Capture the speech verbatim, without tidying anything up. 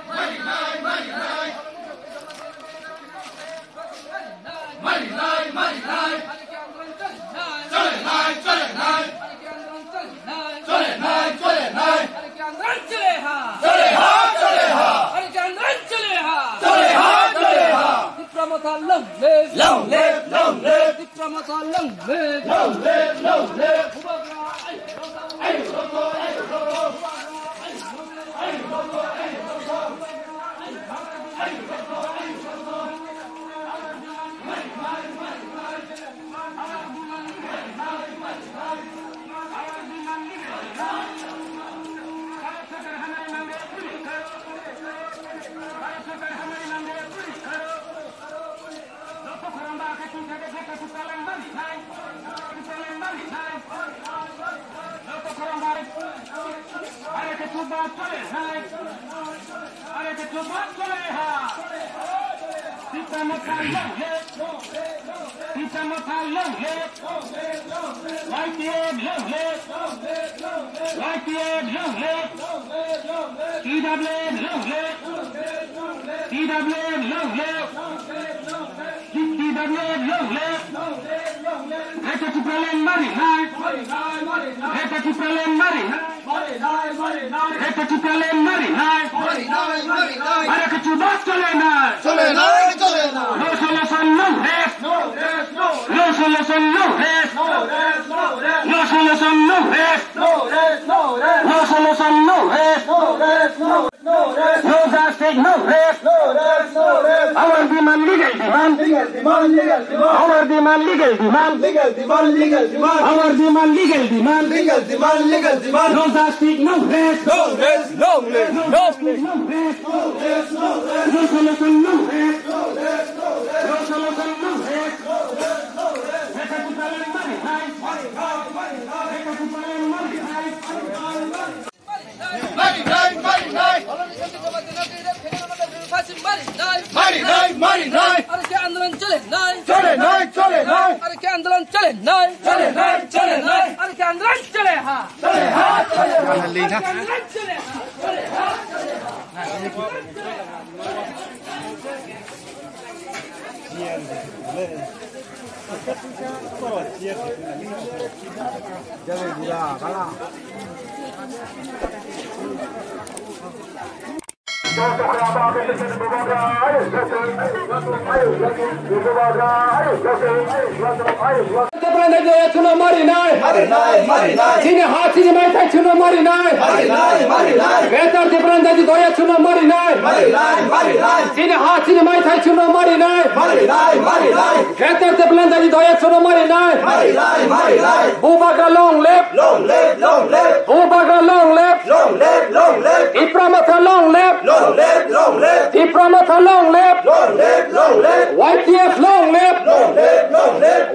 Marinai, marinai. Marinai, marinai. Chole nai, chole nai. Chole nai, chole nai. Chole ha, chole ha. Chole ha, chole ha. Tipra Motha long live. Long live, long live. Tipra Motha long live. Long live, long live. Are ke chuba chole ha. Tipra Motha long live. Tipra Motha long live. Y T F long live. Y T F long live. T W F long live. T W F long live. T W F long live. Greater Tipraland marinai. Greater Tipraland marinai. Greater Tipraland marinai. Are ke chuba chole nai. Chole nai, chole nai. No solution, no rest. No rest, no rest. No solution, no rest. No rest, no rest. No solution, no rest. No rest, no rest. No solution, no rest. No rest, no rest. No rest. No justice, no rest. No rest, no rest. Our demand, legal demand. Legal demand, legal demand. Our demand, legal demand. Legal demand, legal demand. Our demand, legal demand. Legal demand, legal demand. No justice, no rest. No rest, long live. No rest. No rest, no rest. No rest, no rest. No solution, no rest. No rest, no rest. No solution, no rest. No rest, no rest. Greater Tipraland marinai. Greater Tipraland marinai. Marinai, marinai. Marinai, marinai. Are ke andolon chole nai. Chole nai, chole nai. Are ke andolon chole nai. Chole nai, chole nai. Are ke andolon chole ha. Chole ha, chole ha. Are ke andolon chole ha. Chole ha, chole ha. Tipraland ni doya chuno marinai. Marinai, marinai. Chini ha, chini maithai chuno marinai. Marinai, marinai. Greater Tipraland ni doya chuno marinai. Marinai, marinai. Chini ha, chini maithai chuno marinai. Marinai, marinai. Greater Tipraland ni doya chuno marinai. Marinai, marinai. Bubagra long live. Long live, long live. Bubagra long live. Long live, long live. Tipra Motha long live. Long live, long live. Tipra Motha long live. Long live, long live. Y T F long live. Long live, long live.